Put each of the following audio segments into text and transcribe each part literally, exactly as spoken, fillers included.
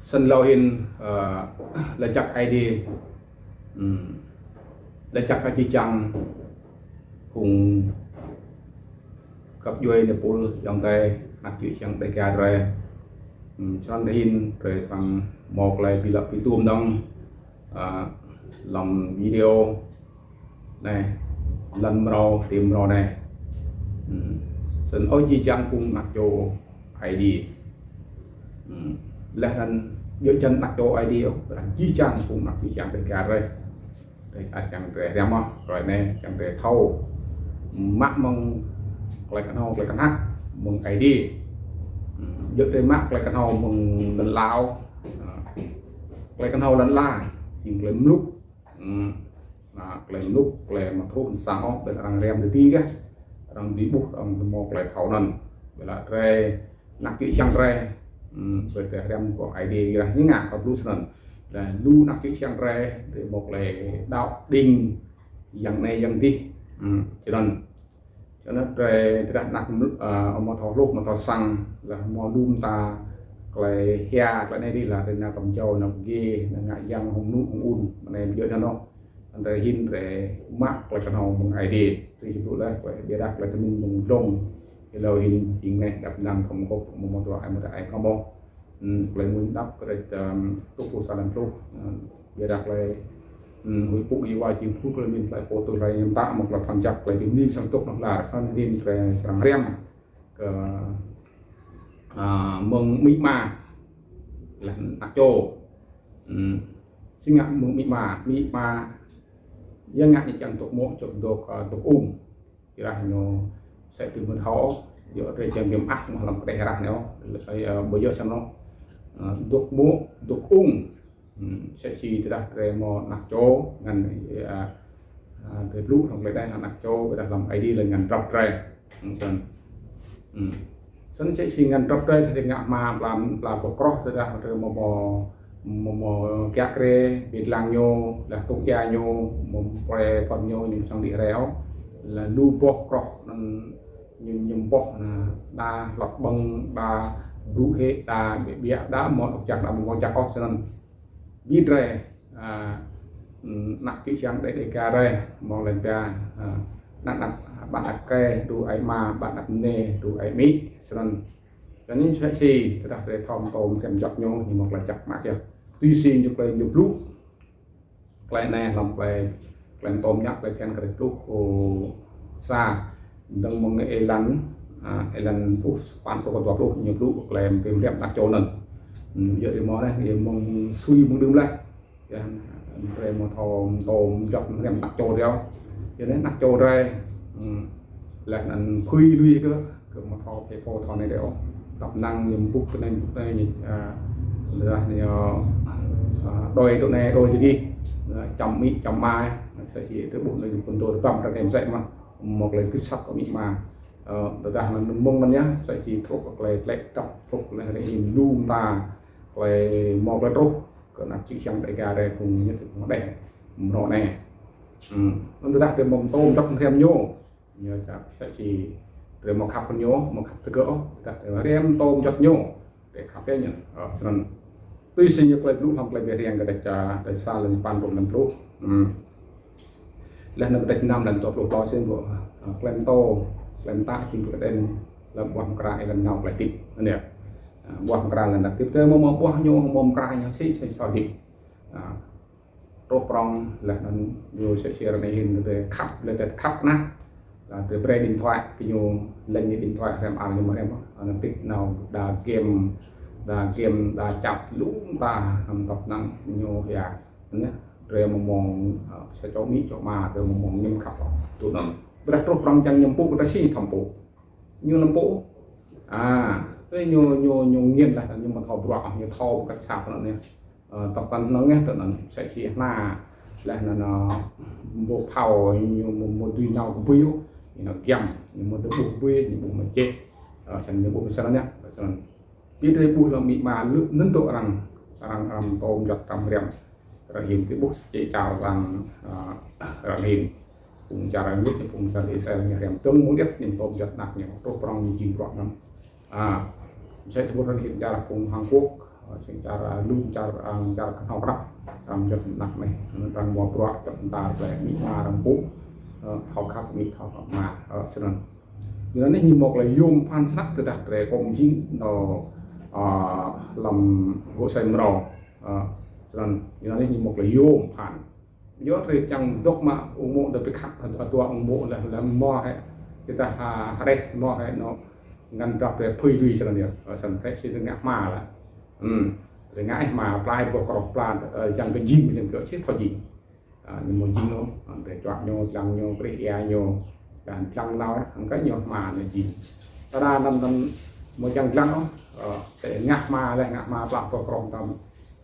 Snăn lŏ hĭn, ơ, lač jăk Aê Diê. Hmm. Lač jăk kơ jih jang phung găp djuê anei pul ayŏng adei, anak čư̆ čhiăng Dega drei. Hmm, snăn hĭn drei srăng mâo klei bi lăp bi tuôm dơ̆ng, ơ, hlăm video anei, lăn mrâo, ti mrâo anei. Hmm. Snăn ơ jih jang phung anak čô Aê Diê. Hmm. Leh anăn djŏ jăn anak čô Aê Diê ôh, jih jang phung anak čô jih jang Dega drei. Drei ăt čiăng drei hriăm mơh, klei anei čiăng drei thâo. Mă mơ̆ng klei knhâo, klei knhăk mơ̆ng Aê Diê. Hmm. Djŏ drei mă klei knhâo mơ̆ng lăn ala. Hmm. Klei knhâo lăn ala, jing klei mluk. Hmm. Nah, klei mluk, klei amâo truh nsang ôh, ƀiădah arăng hriăm ti dih kah. Arăng dưi ƀuh, arăng mâo klei thâo anăn. Ƀiădah drei, anak čư̆ čhiăng drei, hmm, brei drei hriăm kơ Aê Diê êrah ñu ngă kơ blŭ snăn. Leh lu anak čư̆ čhiăng drei, drei mâo klei đăo đing, yang anei yang dih. Hmm, snăn. Snăn drei tơdah anak ml-, ơ, amâo thâo hluh, amâo thâo săng, leh mâo lu mta klei hia, klei anei dih leh, drei nao kơ mjâo, nao kơ gê, nao ngă yang hŏng mnŭ, hŏng un, mnei mjâo jăn ôh. Drei hĭn drei mă klei knhâo mơ̆ng Aê Diê. Tui si blŭ leh, klei ƀiădah klei tơmĭn mơ̆ng dlông. Êlâo hĭn jing neh dăp năng thâo mkŏp, amâo mâo dua ai mâo dua ai kơ mâo. Hmm, klei mmuñ dăp kdrêč, ơ, tŭ pluh sa lăn pluh. Hmm, ƀiădah klei, hmm, huĭ pŭk êwa jing phŭn klei mĭn klei pô tui hlei ñu mtă mơ̆ng klei thâo jăk klei bi mni srăng tŭk nŏk lar. Snăn hĭn drei srăng hriăm kơ, ơ, mơ̆ng amĭ ama leh anak čô. Hmm, si ngă mơ̆ng amĭ ama, amĭ ama, ya ngă ñu čiăng dôk mô̆, čiăng dôk, ơ, dôk ung. Êrah ñu msĕ tui mơ̆ thâo, djŏ drei čiăng bi mơak mơh hlăm kđeh êrah ñu, leh, ơ, ƀu djŏ snăn ôh. Ơ, dôk mô̆, dôk ung. Hmm, msĕ si tơdah drei mâo anak čô, ngăn, ơ, ơ, drei blŭ hlăm klei đeh anak čô, ƀiădah hlăm Aê Diê leh ngăn drăp drei. Hmm, snăn. Hmm. Snăn msĕ si ngăn drăp drei, sa drei ngă hma pla, pla boh kroh, tơdah drei mâo, mâo, mâo, mâo kiă kriê, bi dlăng ñu, leh tŭ êa ñu, mâo pre păn ñu, ñu srăng đĭ hriê ôh. Leh lu boh kroh anăn ñu, ñu boh na, đa hlăp ƀơ̆ng, đa blŭ hĕ, đa ƀiă ƀiă, đa mâo dôk jăk, đa mâo jăk ôh, snăn. Bi drei, ơ, anak čư̆ čhiăng Dega drei, mâo leh pia, ơ, anak, anak, ƀă anak êkei, đru ai ama, ƀă anak mniê, đru ai amĭ, snăn. Snăn msĕ si, tơdah drei thâo mtô mkăn jăk ñu, ñu mâo klei jăk mă yơh. Tui si ñu klei ñu blŭ. Klei anei hlăm klei, klei mtô mñă klei bhiăn kdrêč pluh, ơ, sa. Dơ̆ng mơ̆ng êlan, ơ, êlan pluh, păn truh kơ dua pluh, ñu blŭ klei bi hriăm anak čô anăn. Hmm, yơh drei mâo anei, yơh mơ̆ng sui mơ̆ng đưm leh. Yơh, drei mâo thâo mtô mjăk hriăm anak čô drei. Yơh anei anak čô drei. Hmm. Leh anăn phưi lui kơ, kơ mâo thâo phe pô thâo anei drei ôh. Tăp năng ñu mpŭk tơ anei mpŭk tơ anei, ơ, dah ñu, ơ, đôi tơ anei đôi tơ dih. Ơ, čăm amĭ čăm ama, msĕ si drei ƀuh anei ñu pun tơ tăm drei anei msĕ mơh. Mâo klei gĭt săk kơ amĭ ama. Ơ, tơdah anăn mơ̆ng anăn yơh, msĕ si truh kơ klei tlĕ dăp, truh klei hriê hĭn lu mta klei mâo klei truh kơ anak čư̆ čhiăng Dega drei phung ñĕt phung đeh mrâo anei. Hmm. Anăn tơdah drei mâo mtô mjăk hriăm ñu. Ñu čăp msĕ si drei mâo khăp kơ ñu, mâo khăp tơgơ̆ ôh, tơdah drei hriăm mtô mjăk ñu. Drei khăp yơh ñu. Ơ, snăn. Tui si ñu klei blŭ hlăm klei bi hriêng kdrêč, ơ, kdrêč sa leh anăn păn truh leh anăn pluh. Hmm. Leh anăn kdrêč năm leh anăn dua pluh tlâo sĭt ƀuh, ơ, klei mtô, klei mtă jing kdrêč leh ƀuah mkra êlan nao klei hdĭp. Anei. Ơ, ƀuah mkra êlan nao klei hdĭp. Drei mâo, mâo ƀuah ñu, mâo mkra ñu sĭt, sĭt thâo hdĭp. Ơ, truh prŏng leh anăn ñu msĕ si ară anei hĭn drei khăp, leh drei khăp nah. Leh drei brei điện thoại kơ ñu, leh ñu điện thoại hriăm ăl ñu mâo hriăm, ơ, anăn tik nao đa game, đa game, đa čăp lu mta, hlăm tăp năng ñu ya. Anei, drei mâo mâo, ơ, sa čô amĭ, čô ama, drei mâo mâo ñăm khăp tŭ anăn. Ƀiădah truh prŏng čiăng ñu mpŭ, drei si thâo mpŭ. Ñu mpŭ. A, tui ñu, ñu, ñu nghiên leh, ñu mâo thâo bruă, ñu thâo kăt sap anăn anei. Ơ, tăp năng ngeh tơ anăn, msĕ si hna, leh anăn, ơ, ƀuh phao, ñu mâo, mâo dưi nao kbưi ôh, ñu nao giăm, ñu mâo dưi ƀuh kbưi, ñu ƀuh mjeh. Ơ, snăn ñu ƀuh snăn yơh, snăn. Bi drei ƀuh leh amĭ ama lu, anăn tŭ arăng, arăng, arăng mtô mjăk kăm hriăm. Ară anei drei ƀuh si čar arăng, ơ, ară anei. Phung čar Êjip, phung čar Israel ñu hriăm dơ̆ng mơ̆ng điêt ñu mtô mjăk anak ñu, truh prŏng ñu jing bruă anăn. A, msĕ si ƀuh ară anei čar phung Hàn Quốc, Ơ, sĭt čar, ơ, lŭng čar, ơ, čar knhâo knăp, arăng jăp anak anei, arăng mâo bruă jăp mta klei amĭ ama arăng pŭ, ơ, thâo khăp amĭ thâo khăp ama, ơ, snăn. Snăn anei ñu mâo klei yuôm bhăn snăk tơdah drei kơ mjing nao, ơ, hlăm gŏ asei mrâo, ơ, snăn. Snăn anei ñu mâo klei yuôm bhăn. Yua drei čiăng dôk mă ung mô̆ dôk bi khăp, atua ung mô̆ leh, leh mâo hĕ, tơdah ha, hreh mâo hĕ nao ngăn drăp drei phưi lui snăn yơh. Ơ, snăn hĕ si drei ngă hma leh. Hmm. Drei ngă hma plei boh krŏng pla, ơ, čiăng kơ jing, čiăng kơ čih thâo jing. Ơ, ñu mâo jing ôh, ơ, drei čuă ñu, dlăng ñu, krih êa ñu, dlăng nao, hăng kơ ñu hma ñu jing. Tơdah năm năm mâo čiăng dlăng ôh, ơ, drei ngă hma leh, ngă hma pla boh krŏng tam,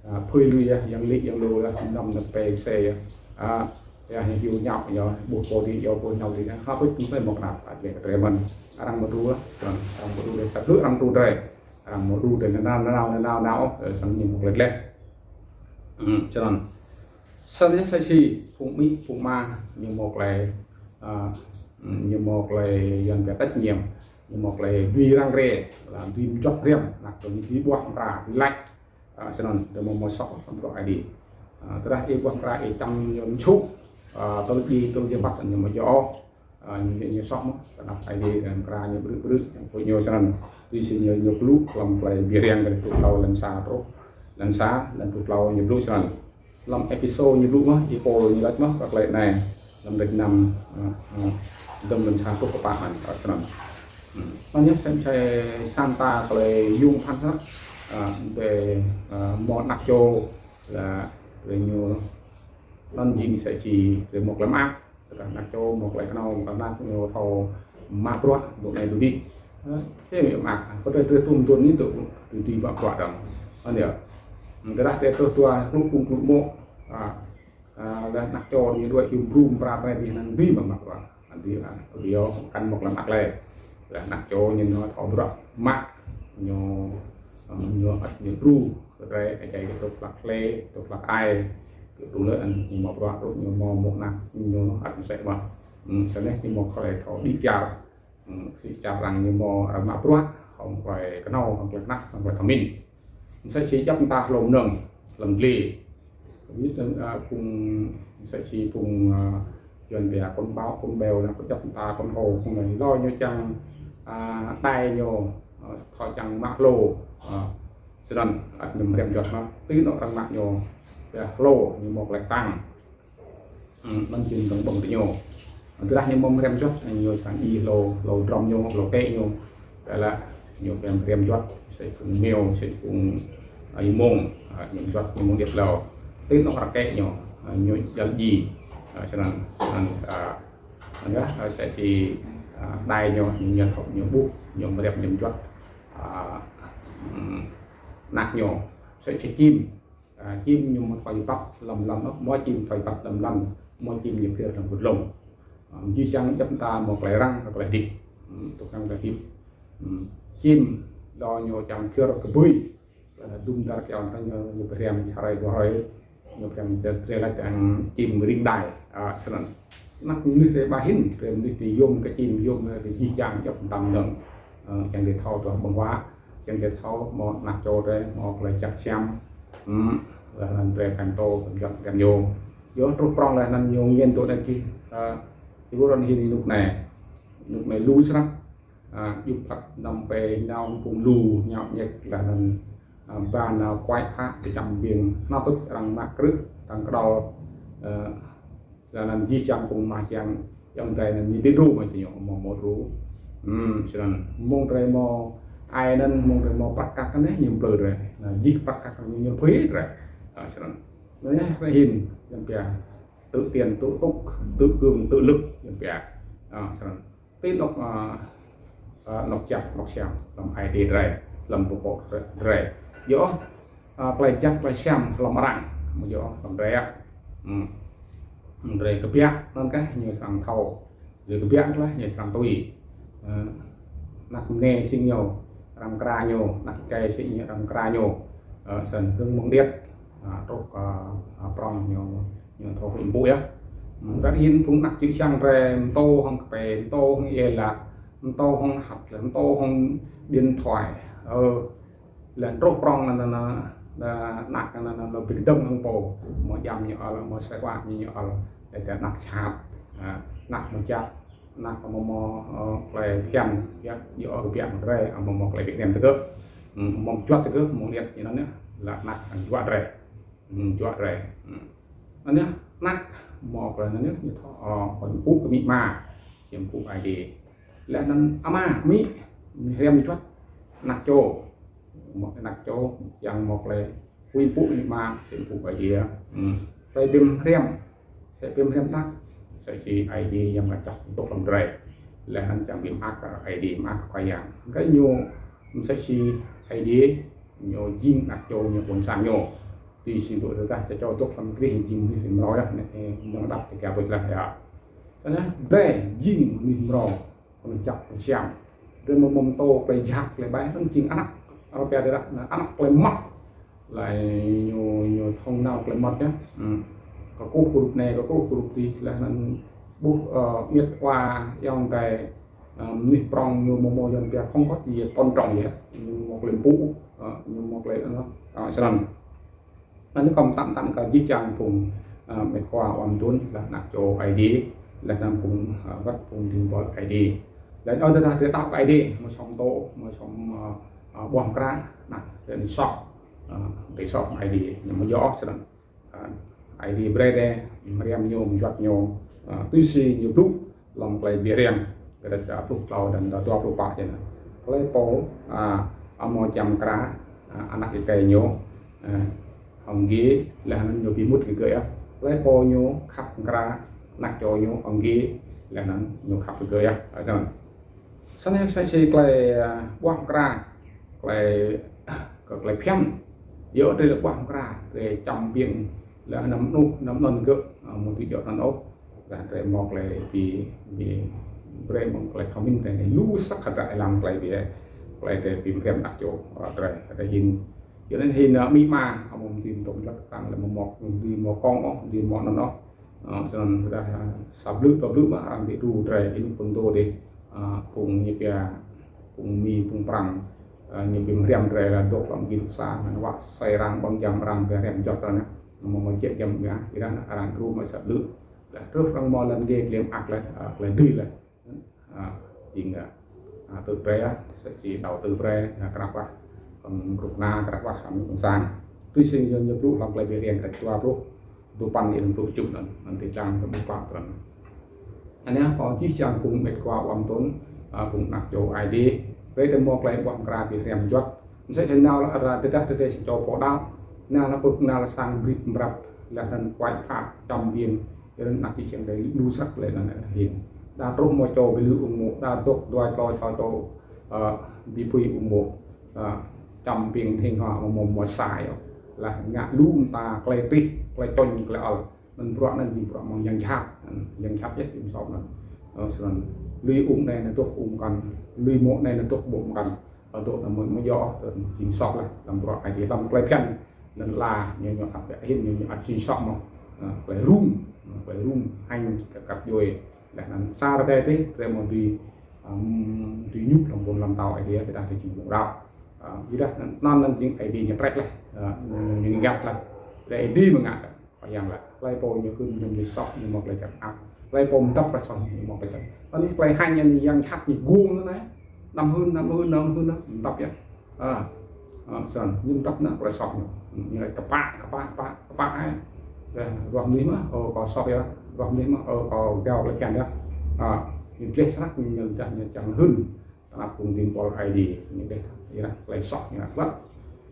ơ, phưi lui yơh, yang lĭ, yang lu yơh, năm năm pe se yơh. Ơ, yơh, hiu ñăp, yơh, ƀuh pô dih, yơh, ƀuh nao dih, ha, pui pun mâo knap, ăt leh drei mơ̆n. Arăng mâo đru, arăng mâo đru drei, sa blư̆ arăng đru drei. Arăng mâo đru drei, nao, nao, nao, nao, ơ, snăn ñu mâo klei dleh. Hmm, snăn. Snăn yơh sa si, phung amĭ, phung ama, ñu mâo klei, ơ, ñu mâo klei Yuăn pia trách nhiệm, ñu mâo klei dưi răng rê, leh dưi mjuăt hriăm, anak tơ ñu dưi ƀuah mkra, dưi lač, ơ, snăn, drei mâo mâo soh, hlăm bruă Aê Diê. Ơ, tơdah ih ƀuah mkra, ih čăm ñu mčhŭ, ơ, tơl djiê, tơl djiê ƀăt, ñu mâo djŏ ôh. Ơ, ñu, ñu soh mơh, tơdah Aê Diê, ơ, mkra ñu ƀrư̆ ƀrư̆, ñu pui ñu snăn. Tui si ñu, ñu blŭ, hlăm klei Bi Hriêng kdrêč pluh tlâo êlan sa truh, êlan sa, êlan pluh tlâo ñu blŭ snăn. Hlăm Êphêsô ñu blŭ mơh, Y-Pôl ñu lač mơh, kơ klei anei, hlăm kdrêč năm, ơ, ơ, dơ̆ng êlan sa truh kơ pă anăn, ơ, snăn. Hmm. Anăn yơh sa, sa, sa mta klei yuôm bhăn snăk, ơ, drei, ơ, mâo anak čô, leh, drei ñu, anăn jing sa si, drei mâo klei mơak. Tơdah anak čô mâo klei knhâo, mâo klei anak ñu thâo mă bruă, dôk anei dôk dih. Ơ, si mă mơak, kơ drei, drei tuôm tuôm ñu dôk, dôk dih mă bruă dơ̆ng. Anăn yơh. Tơdah drei truh dua klŭ kŭng klŭ mô̆, a, a, leh anak čô ñu dua hiu bru mkra drei dih anăn dih mă mă bruă. Anăn dih, a, dih yơh, kăn mâo klei mơak lei. Leh anak čô ñu, ñu thâo bruă mă, ñu, a, ñu ăt ñu đru, kơ drei, êjai kơ dôk hlăk hlei, dôk hlăk ai, kơ đru leh anăn ñu mâo bruă, ñu mâo mô̆ anak, ñu ăt msĕ mơh. Hmm, snăn ñu mâo klei thâo đĭ kyar. Hmm, si čar arăng ñu mâo arăng mă bruă, hŏng klei knhâo, hŏng klei knap, hŏng klei thâo mĭn. Msĕ si djăp mta hlô mnơ̆ng, hlăm dliê. Ƀiădah, a, phung, msĕ si phung, a, Yuăn pia kŏn ƀâo, kŏn ƀeo, anăn kơ djăp mta kŏn hô, phung anei lŏ ñu čiăng, a, đai ñu, a, thâo čiăng mă hlô, a, snăn, ăt ñu hriăm mjuăt mơh, ti anôk arăng mă ñu, pia hlô, ñu mâo klei tăng. Hmm, anăn jing dơ̆ng ƀơ̆ng diñu. Tơdah ñu mâo hriăm mjuăt, ñu srăng djiê hlô, hlô drŏm ñu, hlô kĕ ñu. Leh, ñu pia hriăm mjuăt, sa phung miêu, sa phung, a, êmông, a, ñu mjuăt, ñu mông điêt hlô. Ti anôk arăng kĕ ñu, a, ñu djăl djiê, a, snăn, snăn, a, anăn yơh, a, sa si, a, đai ñu, ñu, ñu thâo, ñu ƀuh, ñu hriăm, ñu mjuăt, a, hmm, anak ñu, sa si čim. A, čim ñu mâo thâo êbat hlăm lăn, mâo čim thâo êbat hlăm lăn, mâo čim ñu phiơr hlăm kơ dlông. A, jih jang djăp mta mâo klei răng, klei hdĭp. Hmm, tŭ kăng klei hdĭp. Hmm, čim lŏ ñu čiăng phiơr kbưi. A, dŭm dar kyâo anăn ñu, ñu bi hriăm sa hruê dua hruê. Ñu bi hriăm drei, drei lač hŏng čim ring đai. A, snăn. Anak mnuih drei ba hĭn, drei mnuih drei yuôm kơ čim, yuôm kơ jih jang djăp mta mnơ̆ng. A, čiăng drei thâo tuah ƀơ̆ng huă. Čiăng drei thâo mâo anak čô drei, mâo klei jăk siam. Hmm, leh anăn drei kăn tŭ, kăn jăk kăn ñu. Yơh truh prŏng leh anăn ñu ngên tŭ anei kih, a, ibu ran hĭn ênuk anei. Ênuk anei lu snăk. A, djŭp phat năm pe nao phung lu, ñăp ñĕk leh anăn, a, ba nao kuai phă, bi čăm biêng, nao tuč arăng mă krư̆, arăng kđăl, a, Snăn jih jang phung mah jiăng, yang drei anăn ñu ti đru mă ti ñu, mâo, mâo đru. Hmm, snăn mông drei mâo ai anăn, mông drei mâo prăk kăk anei ñu mplư drei. Nah, jih prăk kăk ñu, ñu phui drei. A, snăn. Anei, drei hĭn, yang pia, tự tiền, tự túc, tự gương, tự lực, yang pia. A, snăn. Ti anôk, a, a, anôk jăk, anôk siam, hlăm ai tiê drei, hlăm boh kŏ drei. Yơh, a, klei jăk, klei siam, hlăm arăng, amâo djŏ hlăm drei ah. Hmm. Drei kbiă, anăn kah, ñu srăng thâo. Drei kbiă, klei, ñu srăng tui. A, anak mniê sĭt ñu, arăng mkra ñu, anak êkei sĭt ñu, arăng mkra ñu. A, snăn dơ̆ng mơ̆ng điêt. A, truh, a, a, prŏng ñu, ñu thâo huĭ mpŭ yơh. Hmm, drei hĭn phung anak čư̆ čhiăng drei mtô hŏng kpei, mtô hŏng êla, mtô hŏng hăt, mtô hŏng điện thoại. Ơ, Leh truh prŏng anăn, anăn, anăn, anak anăn, anăn, anăn, bi kdơ̆ng hŏng pô, mâo djam ñu ăl, mâo sĕ wa ñu ñu ăl, leh anăn anak čhat, ah, anak mâo jăk, anak mâo mâo, ơ, klei bhiăn, ya, ñu ơ kbiă drei, amâo mâo klei bi kniêm tơgơ̆, hmm, mâo juăt tơgơ̆, mâo liêt ñu anăn, ya, leh anak anăn juă drei, hmm, juă drei, hmm. Anăn, ya, anak mâo klei anăn, ya, ñu thâo, ơ, kơ ñu pŭ kơ amĭ ama, čiêm pŭ Aê Diê. Leh anăn ama, amĭ, hriăm juăt, anak čô. Mâo anak čô, yang mâo klei huĭ mpŭ amĭ ama, čiêm pŭ Aê Diê. Hmm. Klei bi hriăm, sĕ bi hriăm anak, sĕ si Aê Diê yang lač čăk dôk hlăm drei. Leh anăn čiăng bi mơak kơ Aê Diê, mơak kơ Khua Yang. Kơ ñu, msĕ si Aê Diê, ñu jing anak čô ñu ƀuôn sang ñu. Ti si dôk tơdah čô dôk hlăm Krist jing mnuih mrâo ya, nĕ, nŏng đăp ti kia bôč lah ya. Anăn, drei jing mnuih mrâo, kơ jăk kơ siam. Drei mâo mâo mtô klei jăk klei ƀai, anăn jing anak. Arăng pia dih lah, anăn anak klei mmăt. Leh ñu, ñu thâo nao klei mmăt ya. Hmm. Kkuh kơ rup anei, kkuh kơ rup dih, leh anăn ƀuh, ơ, miêt wa, ayŏng adei, ơ, mnuih prŏng ñu mâo mâo Yuăn pia không có gì tôn trọng ya. Ñu mâo klei mpŭ, ơ, ñu mâo klei, ơ, ơ, snăn. Anăn kâo mtă mtăn kơ jih jang phung, ơ, mĭt khua ƀuôn dun, leh anak čô Aê Diê, leh anăn phung, ơ, wăt phung dĭng buăl Aê Diê. Leh anăn tơdah drei đăo kơ Aê Diê, mâo sŏng tơ, mâo sŏng, ơ, ơ, ƀuah mkra, anăn, drei soh, ơ, drei soh Aê Diê, ñu mâo yơh snăn. Ơ, Aê Diê brei drei, hriăm ñu, mjuăt ñu, ơ, tui si ñu blŭ, hlăm klei bi hriăm, kdrêč dua pluh tlâo leh anăn dua pluh pă čih anăn. Hlei pô, a, amâo čiăm mkra, a, anak êkei ñu, a, hŏng gĭ, leh anăn ñu bi mŭt kơ gơ̆ ya. Hlei pô ñu khăp mkra anak čô ñu hŏng gĭ, leh anăn ñu khăp kơ gơ̆ ya. A, snăn. Snăn sĕ si klei, a, ƀuah mkra, klei, kơ klei bhiăn. Yơh drei lĕ ƀuah mkra, drei čăm biêng, leh anăn mnuih, anăn anăn gơ̆, a, mâo tui djŏ anăn ôh. Leh drei mâo klei bi, bi, brei mâo klei thâo mĭn drei anei lu snăk hdră hlăm klei bi, klei drei bi hriăm anak čô, ơ, drei, drei hĭn. Yua anăn hĭn, ơ, amĭ ama, amâo mâo mtô mtô mjuăt ktang leh mâo mâo, mâo mâo kông ôh, mâo mâo anăn ôh. Ơ, snăn dah, ơ, sa blư̆, dua blư̆ mơh, arăng bi đru drei, ênuk phŭn dô dih, ơ, phung ñu pia, phung Mi, phung Prăng, ơ, ñu bi hriăm drei leh dôk hlăm kduk sa, anăn wă asei arăng ƀơ̆ng jam arăng bi hriăm mjuăt anăn. Mâo mâo čiăng jam ya, êdah arăng đru mâo sa blư̆. Leh truh arăng mâo lăn gê klei mơak leh, a, klei dưi leh. A, jing, a, a, tơ brei, a, sĕ si đăo tơ brei, a, krah wah, hlăm grŭp na krah wah, hlăm ƀuôn sang. Tui si ñu, ñu blŭ hlăm klei bi hriăm kdrêč dua pluh, dua păn êlan pluh kjuh anăn, anăn ti čang kơ ƀuh pă trăn. Anei, kơ jih jang phung mĭt khua ƀuôn dun, a, phung anak čô Aê Diê, brei drei mâo klei ƀuah mkra bi hriăm mjuăt, msĕ si nao leh arăng tơdah tơdah si čô pô đăo. Nao leh pŭk nao leh sang brip mbrăp, leh anăn kuai phă, čăm biêng, leh anăn anak čô čiăng drei lu snăk leh anăn hĭn. Dah truh mâo čô bi lu ung mô̆, dah dôk dua tlâo čô čô, ơ, bi pui ung mô̆, ơ, čăm biêng hĭn hŏ mâo mâo mâo sa yơh. Leh ngă lu mta klei tih, klei čŏng, klei ăl. Anăn bruă anăn jing bruă mơ̆ng yang jhat, yang jhat yơh, jing soh anăn. Ơ, snăn. Lui ung anei nao dôk ung mkăn, lui mô̆ anei nao dôk mô̆ mkăn. Ơ, dôk nao mâo, mâo yơh, ơ, jing soh leh, hlăm bruă Aê Diê, hlăm klei bhiăn, anăn la, ñu, ñu ăt hĭn, ñu, ñu ăt jing soh mơh. Ơ, klei rŭng, ơ, klei rŭng, hêñ, kăp djuê. Leh anăn sa rơkei tih, drei mâo dưi, ưm, dưi ñŭp hlăm ƀuôn ala mtao Aê Diê, tơdah drei jing phung đăo. Ơ, ƀiădah anăn, anăn, anăn jing Aê Diê ñu treh leh, ơ, ñu, ñu ngă leh. Drei Aê Diê mơ̆ng ngă. Khua Yang lač, hlei pô ñu hưn ñu mnuih soh ñu mâo klei jăk mơak. Hlei pô mdăp klei soh ñu mâo klei jăk. Anei klei hêñ anei yang jhat ñu gum anăn. Năm hưn, năm hưn, năm hưn, năm mdăp yơh. A, a, snăn, ñu mdăp anăn klei soh ñu. Ñu lač kpă, kpă, kpă, kpă ai. Dah, ruah mnuih mơh, ơ, kâo soh yơh. Ruah mnuih mơh, ơ, kâo gao klei bhiăn yơh. A, ñu dleh snăk ñu, ñu dah ñu čiăng hưn. Tơdah phung dĭng buăl Aê Diê, ñu dleh, êdah, klei soh ñu ăt wăt.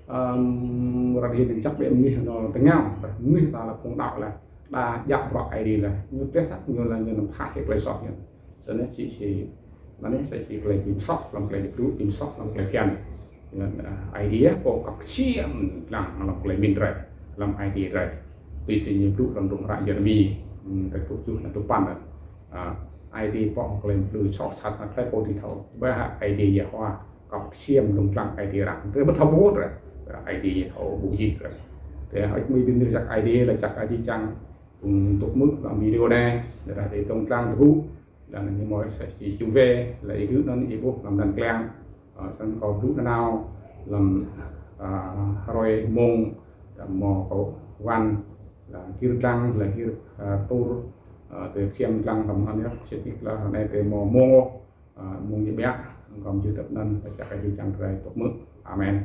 Ưm, arăng hĭn jăk ƀiă mnuih anăn tơngao, mnuih ta leh phung đăo leh, đa djă bruă Aê Diê leh. Ñu dleh snăk ñu leh ñu nao phah klei soh ñu. Snăn si, si, anăn sĕ si klei bi msoh, hlăm klei bi blŭ, bi msoh, hlăm klei bhiăn. Anăn, a, Aê Diê, pô kăp ksiêm dlăng hlăm klei mĭn drei, hlăm Aê Diê drei. Tui si ñu blŭ hlăm hdruôm hră Yêrêmi, hmm, kdrêč pluh kjuh, anăn dua păn anăn. A, Aê Diê pŏk klei mplư soh sat, anăn hlei pô dưi thâo. Ƀiădah Aê Diê Yêhôwa, kăp ksiêm lông dlăng Aê Diê arăng. Drei ƀu thâo ƀuh drei. Aê Diê ñu thâo ƀuh jih drei. Drei hơêč hmưi bi mni jăk Aê Diê, lač jăk Aê Diê čiăng, hmm, dôk hmư̆ hlăm video anei, leh dah drei dôk dlăng tơgŭ, leh anăn ñu mâo sĕ si čŭ wê, leh ih gưt anăn ih ƀuh hlăm anăn kliăng, ơ, snăn kâo blŭ nanao, hlăm Hrơi mông, mâo kơ wăn, leh gĭr dlăng, leh gĭr, tur, ti ksiêm dlăng hlăm anăn yơh, sĭt nik leh anei ti mâo mông ôh, mông ñu ƀiă, kâo mjưh tăp anăn, čiăng kơ jih jang drei tŭ hmư̆. Amen.